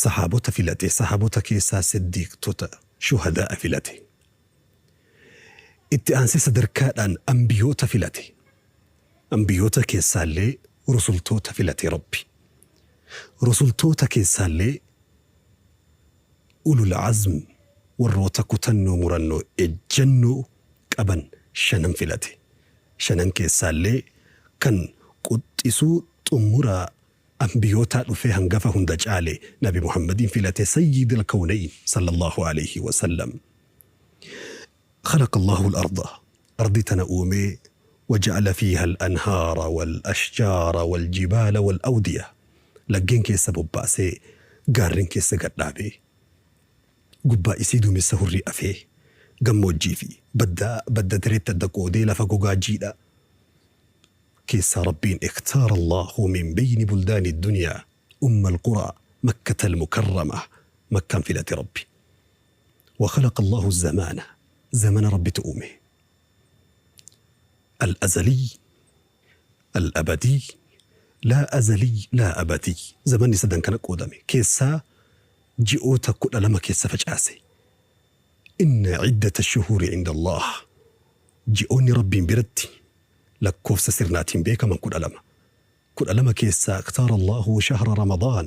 Sahaabota filate, sahaabota keessaa siddiiqtota, shuhadaa'a filate. Itti aansee sadarkaadhaan anbiyoota filate. Anbiyoota keessaallee rusultoota filate Rabbi. Rusultoota keessaallee ulul azm warroota kutannoo murannoo ejjannoo qaban shanan filate. Shanan keessaallee kan quxxisuu xumura anbiyootaa dhufee hangafa hunda caale Nabi Muhammadiin filate sayyidil kawnayn sallallahu alayhi wa sallam. Khalaqa Allahu al-arda ardii tana uumee waja'ala fiiha al-anhaara wal-ashjaara wal-jibaala wal-awdiya laggeen keessa bobbaasee gaarren keessa gad dhaabee gubbaa isii duumessa hurrii afee gammoojjii fi baddaa badda dareetti adda qoodee lafa gogaa jiidha keessaa Rabbiin ikhtaara Allahu min beyni buldaani dunyaa umma al-quraa makkata al-mukarrama makkaan filate Rabbi. Wa khalaqa Allahu az-zamaana, zamana Rabbitu uume. Al-azaliy, al-abadiy, laa azaliy, laa abadiy. Zamanni sadan kana qoodame. Keessaa ji'oota 12 keessa facaase. Inna iddata ash-shuhuuri inda Allaah. Ji'oonni Rabbiin biratti lakkoofsa sirnaatiin beekaman 12. 12 keessaa ikhtaara Allahu shahra Ramadaan.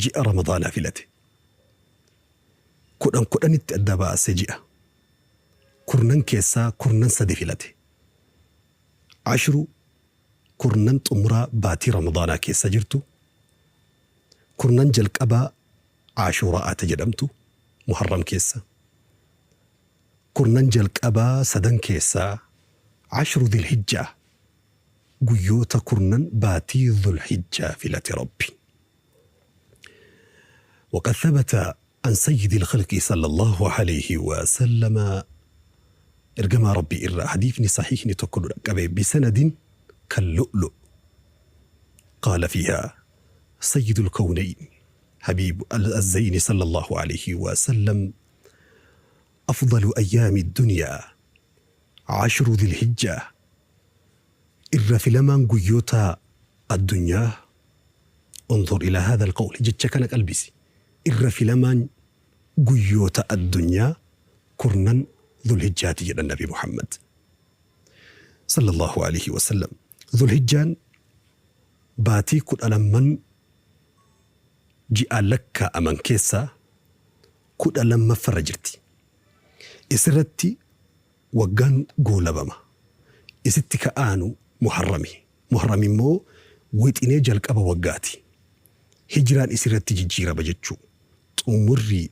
Ji'a Ramadaanaa filate. Kudhan kudhanitti adda baase ji'a. Kurnan keessaa kurnan sadi filate. Ashru kurnan xumuraa baatii Ramadaanaa keessa jirtu, kurnan jalqabaa Aashuura'aa ta jedhamtu Muharram keessa, kurnan jalqabaa sadan keessaa Ashru Dhilhijjaa guyyoota kurnan baatii Dhulhijjaa filate Rabbi. وقد ثبت عن سيد الخلق صلى الله عليه وسلم ergamaa Rabbii irraa hadiifni sahiihni tokko nu dhaqqabe bisanadin kallu'lu' qaala fiihaa سيد الكونين حبيب الزين صلى الله عليه وسلم أفضل أيام الدنيا عشر ذي الحجة Irra filamaan guyyoota addunyaa, Unzur ilaa haadhal qawli, jecha kana qalbisi, irra filamaan guyyoota addunyaa kurnan Dhulhijjaati jedhan Nabi Muhammad, Sallallaahu aleyhi wa sallam. Dhulhijjaan baatii 12n ji'aan lakkaa'aman keessaa 12ffarra jirti. Isirratti Waggaan goolabama. Isitti ka aanu Muharrami. Muharram immoo wixinee jalqaba waggaati. Hijraan isirratti jijjiirama jechuu. Xumurri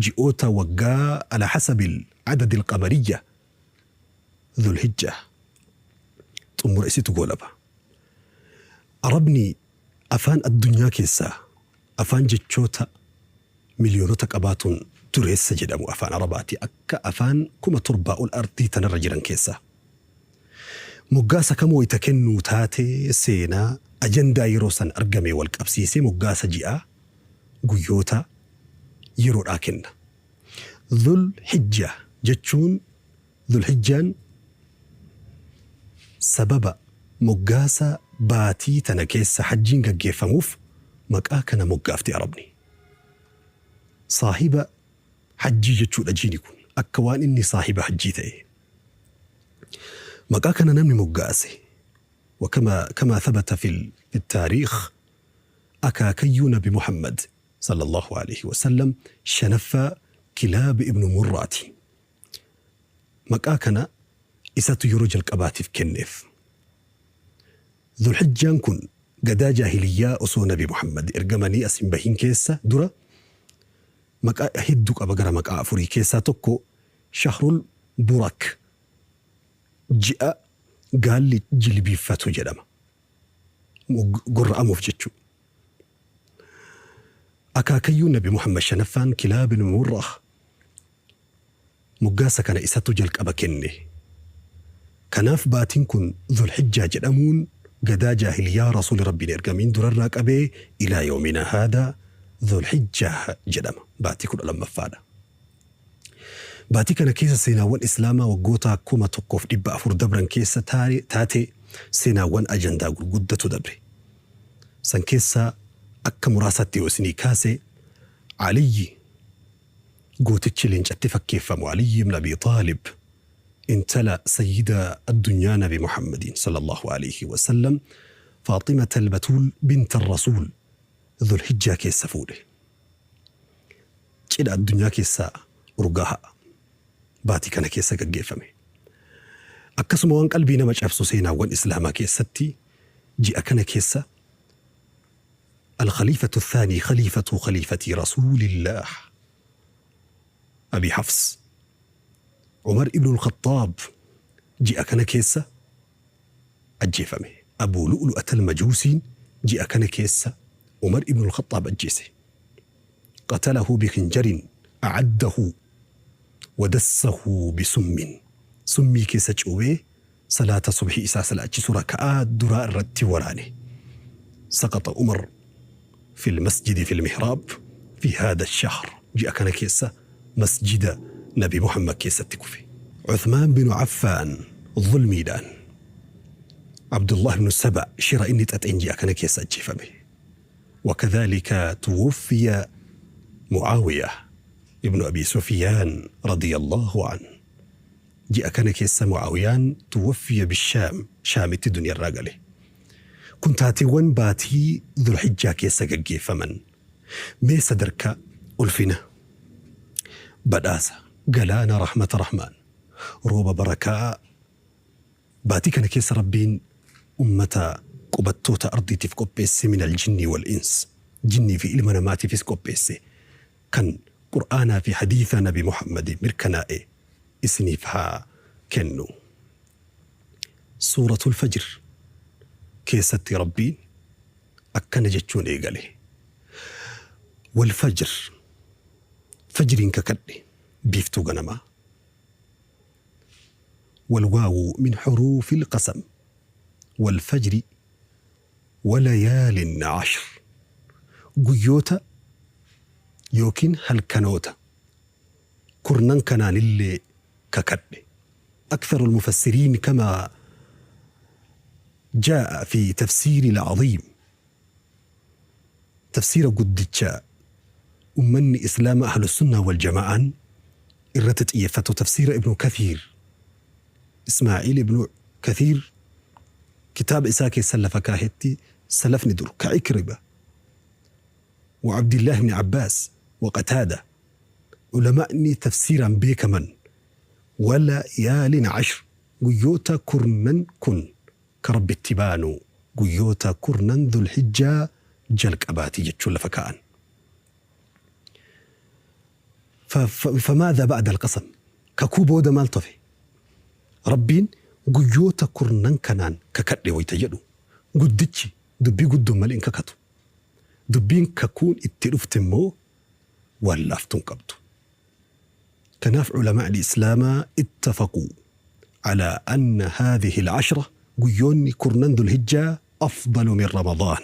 ji'oota waggaa ala hasabil adadil qamariyya Dhulhijjah. Xumura isitu goolaba. Arabni afaan addunyaa keessaa afaan jechoota miliyoonota qabaatuun dureessa jedhamu afaan Arabaati akka afaan 7000 ol ardii tanarra jiran keessaa. Moggaasa kam wayta kennuu taate seenaa ajandaa yeroo san argame wal qabsiisee moggaasa ji'aa, guyyoota, yeroodhaa kenna. Dhul Hijjah jechuun Dhul Hijjaan sababa moggaasa baatii tana keessa hajjiin gaggeeffamuuf maqaa kana moggaafte Arabni. Saahiba hajjii jechuudha jiini kun akka waan inni saahiba hajjii ta'e. Maqaa kana namni moggaase wakama kama thabata fil taariikh akaakayyuu Nabi Muhammad sallallahu aleyhi wasallam shanaffaa Kilaab ibnu Murraati. Maqaa kana isatu yeroo jalqabaatiif kenneef. Dhulhijjaan kun gadaa jaahiliyyaa osoo Nabi Muhammad ergamanii as hin bahin keessa dura maqaa hedduu qaba gara maqaa afurii keessaa tokko Shahrul Burak ji'a gaalli jilbiiffatu jedhama. Gorra'amuuf jechuu. Akaakayyuun Nabi Muhammad shanaffaan Kilaab ibn Murrah Moggaasa kana isatu jalqaba kenne. Kanaaf baatiin kun Dhulhijjaa jedhamuun gadaa jaahiliyyaa Rasuulli Rabbii hin ergamiin durarraa qabee ilaa yawminaa haadaa Dhulhijjaa jedhama. Baatii 12ffaadha. Baatii kana keessa seenaawwan Islaamaa waggoota 1400 dabran keessa taatee seenaawwan ajandaa gurguddatu dabre. San keessaa Akka muraasaatti yoo isinii kaase, Aliyyi gootichi leencatti fakkeeffamu Aliyyi ibn Abi Xaalib intala sayyida addunyaa Nabi Muhammadiin sallallahu aleyhi wa sallam Faaximata al-Batuul bint ar-Rasuul Dhulhijjaa keessa fuudhe. Cidha addunyaa keessaa urgaahaa baatii kana keessa gaggeeffame. Akkasuma waan qalbii nama cabsu seenaawwan Islaamaa keessatti ji'a kana keessa Al-Khaliifatu Thaanii Khaliifatu Khaliifati Rasuulillaah Abii Hafs Umar ibnu Al-Khaxxaab ji'a kana keessa ajjeefame. Abuu Lu'lu'at Al-Majuusiin ji'a kana keessa Umar ibnu Al-Khaxxaab ajjeese. Qatalahu bikhinjarin a'addahu wa dassahu bisummin Summii keessa cuubee Salaata subhii isaa salaachisu raka'aa duraa irratti waraane. Saqaxa Umar fil masjidi fil mihraab fi haadha shahr ji'a kana keessa masjida Nabi Muhammad keessatti kufe. Uthmaan binu Affaan zulmiidhaan Abdullah ibnu Saba shira inni xaxeen ji'a kana keessa ajjeefame. Wakadhaalika tuwuffiya Mu'aawiya ibnu Abi Sufyaan radiyallahu anhu. Ji'a kana keessa Mu'aawiyaan tuwuffiya bishaam, Shaamitti duniyarraa gale. Kun taateewwan baatii Dhulhijjaa keessa gaggeeffaman. Mee sadarkaa ulfina, badhaasa, galaana rahmata Rahmaan, rooba barakaa baatii kana keessa Rabbiin ummata qubattoota ardiitiif qopheesse minal jinnii wal ins, jinnii fi ilma namaatiifis qopheesse kan Qur'aanaa fi hadiisa Nabi Muhammadiin mirkanaa'e isiniif haa kennu. Suuratul Fajr keessatti Rabbiin akkana jechuun eegale, Wal fajr, fajriin kakadhe, biiftuu ganamaa. Wal waawu min huruufil qasam. Wal fajri walayaalin ashr, guyyoota yookiin halkanoota kurnan kanaanillee kakadhe. Aktharul mufassiriin kamaa jaa'a fi tafsiiril aziim, tafsiira guddicha ummanni Islaama Ahlussunnaa wal Jamaa'aan irratti xiyyeeffatu tafsiira Ibnu Kathiir, Ismaa'iil ibnu Kathiir kitaaba isaa keessa lafa kaahetti salafni dur ka Ikriba wa Abdillaah ibni Abbaas wa Qataada ulamaa'ni tafsiiraan beekaman wala yaalin ashr guyyoota kurnan kun ka Rabbitti baanu guyyoota kurnan Dhulhijjaa jalqabaati jechuun lafa kaa'an. Famaadhaa ba'da alqasam kakuu booda maaltu hafe? Rabbiin guyyoota kurnan kanaan kakadhe wayta jedhu guddichi dubbii guddoon malee hin kakatu. Dubbiin kakuun itti dhufte immoo waan laaftuu hin qabdu. Kanaaf ulamaa'ni Islaamaa ittafaquu alaa anna haadhihi al-ashra guyyoonni kurnan Dhulhijjaa afdalu min Ramadaan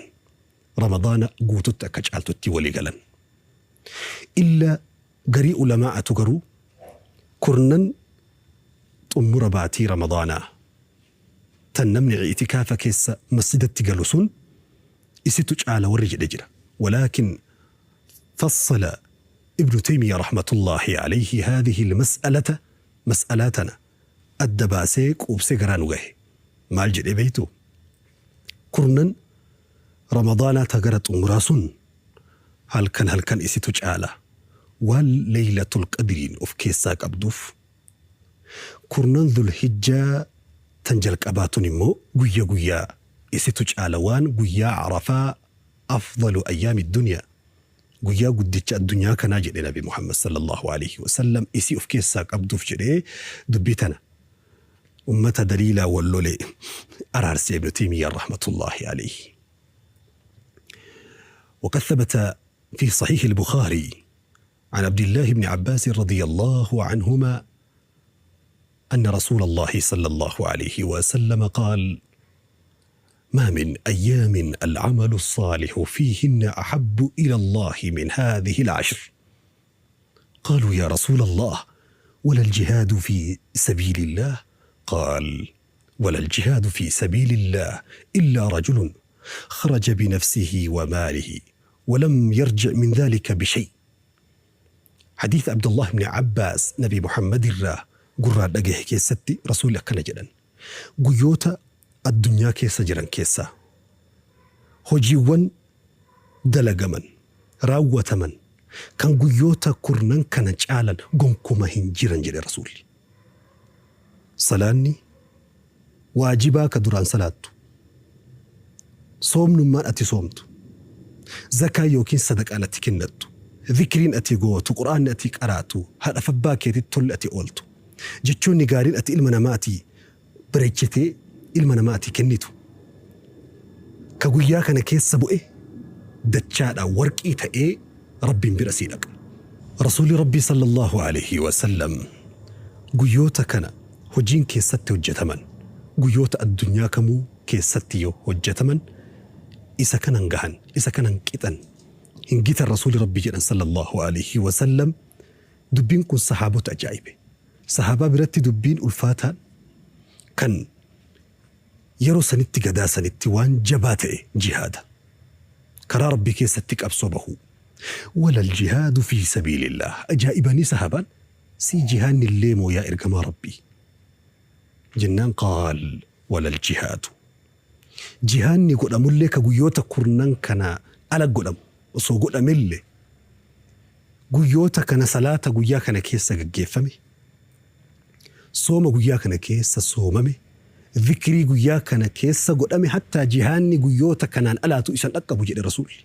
Ramadaana guututti akka caaltutti walii galan. Illa garii ulamaa'atu garuu kurnan xummura baatii Ramadaanaa tan namni i'tikaafa keessa masjidatti galu sun isitu caala warri jedhe jira. Walaakin fassala Ibnu Taymiya rahmatullaahi alayhi haadhihi al-mas'alata mas'alaa tana adda baasee quubsee garaa nu gahe. Maal jedhee beeytuu? Kurnan Ramadaanaa ta gara xumuraa sun halkan halkan isitu caala waan Leylatul Qadriin of keessaa qabduuf. Kurnan Dhulhijjaa tan jalqabaa tun immoo guyya guyyaa isitu caala waan guyyaa Arafaa afdalu ayyaami dunyaa guyyaa guddicha addunyaa kanaa jedhe Nabi Muhammad sallallahu aleyhi wasallam isii of keessaa qabduuf jedhee dubbii tana ummata daliilaan wal lole araarse Ibnu Taymiyyaan rahmatullaahi aleyhi. وقد ثبت في صحيح البخاري عن عبد الله بن عباس رضي الله عنهما أن رسول الله صلى الله عليه وسلم قال ما من أيام العمل الصالح فيهن أحب إلى الله من هذه العشر قالوا يا رسول الله ولا الجهاد في سبيل الله قال ولا الجهاد في سبيل الله إلا رجل خرج بنفسه وماله Walam yarji' min dhaalika bishay. Hadiisa Abdullaah ibni Abbaas Nabi Muhammad irraa gurraan dhagahe keessatti Rasuulli akkana jedhan, Guyyoota addunyaa keessa jiran keessaa hojiiwwan dalagaman, raawwataman, kan guyyoota kurnan kana caalan gonkuma hin jiran jedhe Rasuulli. Salaanni waajibaa ka duraan salaattu, soomnummaan ati soomtu, zakaan yookiin sadaqaan ati kennattu, zikriin ati gootu, qur'aanni ati qaraatu, haadhaf abbaa keetitti tolli ati ooltu, jechoonni gaariin ati ilma namaatii bareechitee ilma namaatii kennitu, ka guyyaa kana keessa bu'e dachaadhaan warqii ta'ee Rabbiin bira sii dhaqa. Rasuulli Rabbii sallallaahu aleyhi wa sallam guyyoota kana hojiin keessatti hojjataman guyyoota addunyaa kamuu keessatti yoo hojjataman isa kana hin gahan, isa kana hin qixan, hin gitan Rasuulli Rabbii jedhan sallallaahu aleyhi wa sallam. Dubbiin kun sahaabota ajaa'ibe. Sahaabaa biratti dubbiin ulfaataan kan yeroo sanitti gadaa sanitti waan jabaa ta'e jihaada. Karaa Rabbii keessatti qabsoo bahuu. Walal jihaadu fii sabiilillaah. Ajaa'ibanii sahaabaan sii jihaannillee moo yaa ergamaa Rabbii? Jennaan qaal walal jihaadu. Jihaanni godhamullee ka guyyoota kurnan kana ala godhamu osoo godhamellee guyyoota kana salaata guyyaa kana keessa gaggeeffame, sooma guyyaa kana keessa soomame, zikrii guyyaa kana keessa godhame hattaa jihaanni guyyoota kanaan alaatu isan dhaqqabu jedhe Rasuulli.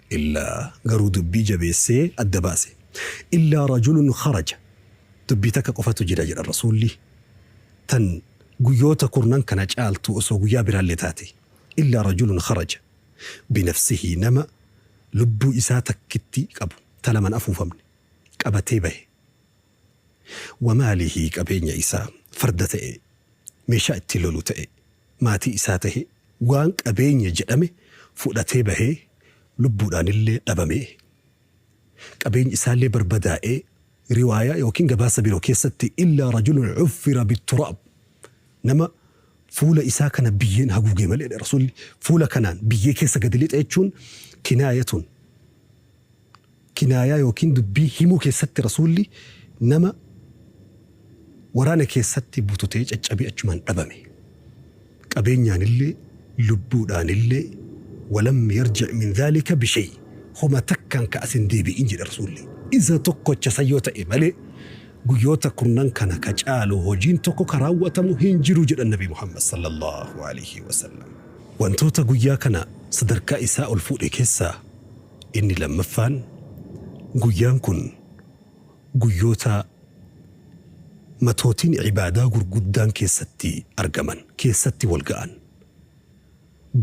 Illaa garuu dubbii jabeessee adda baase. Illaa rajulun kharaja dubbii takka qofatu jira jedhan Rasuulli tan guyyoota kurnan kana caaltu osoo guyyaa biraallee taate. Illaa rajulun kharaja binafsihii nama lubbuu isaa takkitti qabu ta laman afuufamne qabatee bahe. Wa maalihi qabeenya isaa farda ta'e, meeshaa ittiin lolu ta'e, maatii isaa tahe waan qabeenya jedhame fudhatee bahee lubbuudhaanillee dhabamee qabeenyi isaallee barbadaa'ee riwaayaa yookiin gabaasa biroo keessatti illaa rajulun cuffira bitturaab nama fuula isaa kana biyyeen haguugee malee jedhe rasuulli fuula kanaan biyyee keessa gadi lixe jechuun kinaayatun kinaayaa yookiin dubbii himuu keessatti rasuulli nama waraana keessatti bututee caccabee achumaan dhabame qabeenyaanillee lubbuudhaanillee walam yarji' min dhaalika bishay homa takkaan ka as hin deebi'in jedhe rasuulli isa tokkocha san yoo ta'e malee Guyyoota kurnan kana ka caalu hojiin tokko ka raawwatamu hin jiru jedhan Nabi Muhammad sallallaahu aleyhi wa sallam. Wantoota guyyaa kana sadarkaa isaa ol fuudhe keessaa inni lammaffaan guyyaan kun guyyoota matootiin ibaadaa gurguddaan keessatti argaman, keessatti wal ga'an,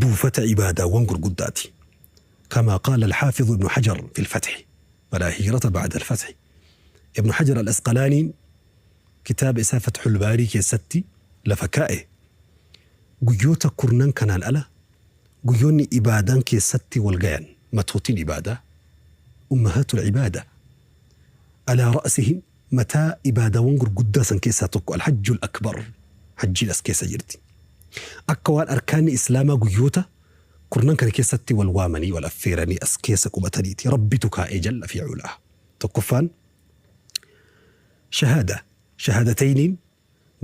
buufata ibaadaawwan gurguddaati. Kamaa qaala al-Haafizu Ibnu Hajar fil Fathi, falaa hijrata ba'da al-fathi. Ibnu Hajar Al-Asqalaaniin kitaaba isaa Fathul Baarii keessatti lafa kaa'e, guyyoota kurnan kanaan ala guyyoonni ibaadaan keessatti wal gayan, matootiin ibaadaa, ummahaatul ibaada, alaa ra'sihim mataa ibaadaawwan gurguddaa san keessaa tokko Al-Hajjul Akbar, hajjiin as keessa jirti. Akka waan arkaanni Islaamaa guyyoota kurnan kana keessatti wal waamanii wal affeeranii as keessa qubataniiti. Rabbitu kaa'ee jalla fi ulaa. Tokkoffaan shahaadaa, shahaadatayniin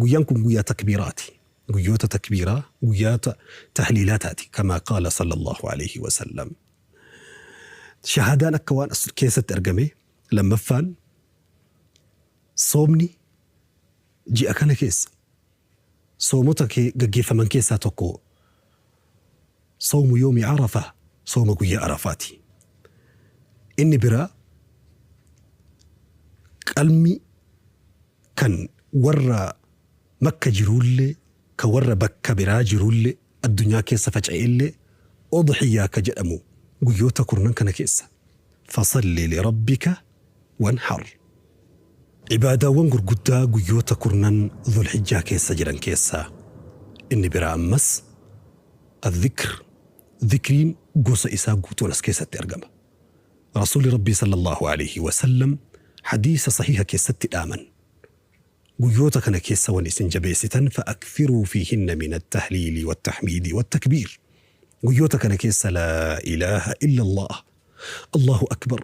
guyyaan kun guyyaa takbiiraati. Guyyoota takbiiraa, guyyaata tahliilaataati. Kamaa qaala sallallahu alayhi wa sallam. Shahaadaan akka waan as keessatti argame lammaffaan soomni ji'a kana keessa soomota gaggeeffaman keessaa tokko Sawmu yawmi Arafah, sooma guyyaa Arafaati. Inni biraa qalmi kan warra Makka jiruullee ka warra bakka biraa jiruullee addunyaa keessa faca'ellee udhiyyaa ka jedhamu guyyoota kurnan kana keessa. Fasalli lirabbika wanhar. Ibaadaawwan gurguddaa guyyoota kurnan Dhulhijjaa keessa jiran keessaa inni biraa ammas Al-Dhikr, Dhikriin gosa isaa guutuun as keessatti argama. Rasuulli Rabbii sallallaahu alayhi wa sallam hadiisa sahiiha keessatti dhaaman, Guyyoota kana keessa wani isin jabeessitan fa'akthiruu fiihinna mina at-tahliili wat-tahmiidi wat-takbiir. Guyyoota kana keessa laa ilaaha illallaah. Allahu akbar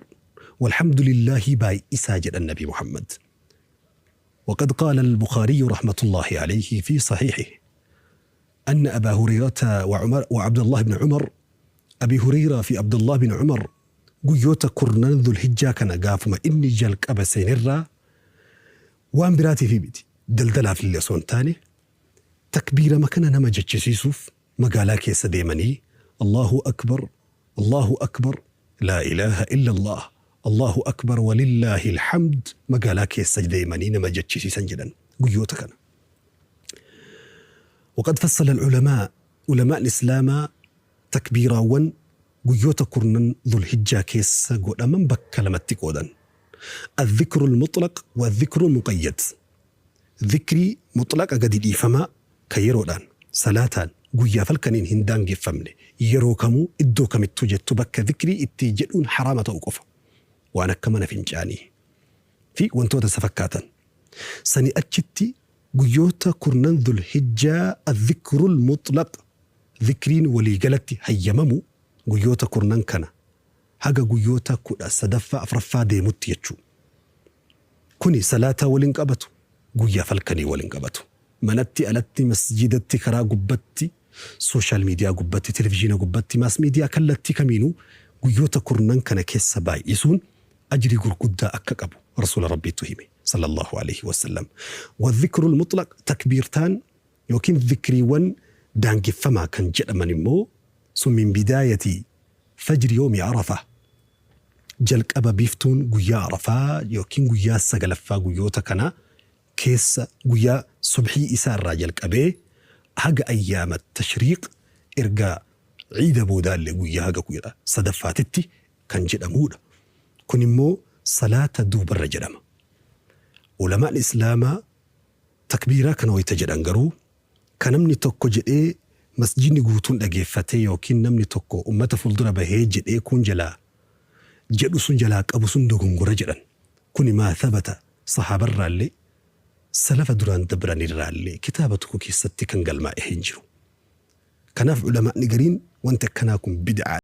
walhamdulillaahi baay'isaa jedhan Nabi Muhammad. وقد قال البخاري رحمة الله عليه في صحيحه أن أبا هريرة وعمر وعبد الله بن عمر، أبي هريرة في عبد الله بن عمر، guyyoota kurnan Dhulhijjaa kana gaafuma inni jalqaba seenirraa waan biraatiif miti, daldalaaf illee osoo hin taane, takbiirama kana nama jechisiisuuf magaalaa keessa deemanii Allahu akbar, Allahu akbar, laa ilaaha illallah, Allahu akbar walillaahi alhamd magaalaa keessa deemanii nama jechisiisan jedhan guyyoota kana. وقد فصل العلماء، علماء الإسلام takbiiraawwan guyyoota kurnan Dhulhijjaa keessa godhaman bakka lamatti qoodan. الذكر المطلق والذكر المقيد. Dhikrii mutlaqa, gadi dhiifamaa, kan yeroodhaan, salaataan, guyyaaf halkaniin hin daangeffamne, yeroo kamuu iddoo kamittuu jettu, bakka dhikrii itti jedhuun haraama ta'u qofa. Waan akka mana fincaanii fi wantoota isa fakkaatan. Sani achitti guyyoota kurnan Dhulhijjaa الذكر المطلق, dhikriin waliigalatti hayyamamu guyyoota kurnan kana haga guyyoota 13ffaa, 4ffaa deemutti jechuudha. Kuni salaataa waliin qabatu, guyyaaf halkanii waliin qabatu. Manatti, alatti, masjidatti, karaa gubbatti, social media gubbatti, televizyiina gubbatti, mass media kallattii kamiinuu guyyoota kurnan kana keessa baay'isuun ajrii gurguddaa akka qabu Rasuula Rabbiitu hime صلى الله عليه وسلم. والذكر المطلق, takbiirtaan yookiin dhikriiwwan daangeffamaa kan jedhaman immoo sun من بداية فجر يوم عرفة, jalqaba biiftuun guyyaa Arafaa yookiin guyyaa sagalaffaa guyyoota kana keessa, guyyaa subxii isaa irraa jalqabee haga أيام التشريق, erga ciida boodaallee guyyaa haga 13ffaatitti kan jedhamudha. Kun immoo salaata duubarra jedhama. Ulamaan Islaamaa takbiiraa kana wayita jedhan garuu kan namni tokko jedhee masjidni guutuun dhageeffatee yookiin namni tokko ummata fuuldura bahee jedhee kun jalaa jedhu sun jalaa qabu sun dogongora jedhan. Kuni ما ثبت sahaabarraallee salafa duraan dabranirraallee kitaaba tokko keessatti kan galmaa'e hin jiru. Kanaaf ulamaa'ni gariin wanti akkanaa kun bid'aa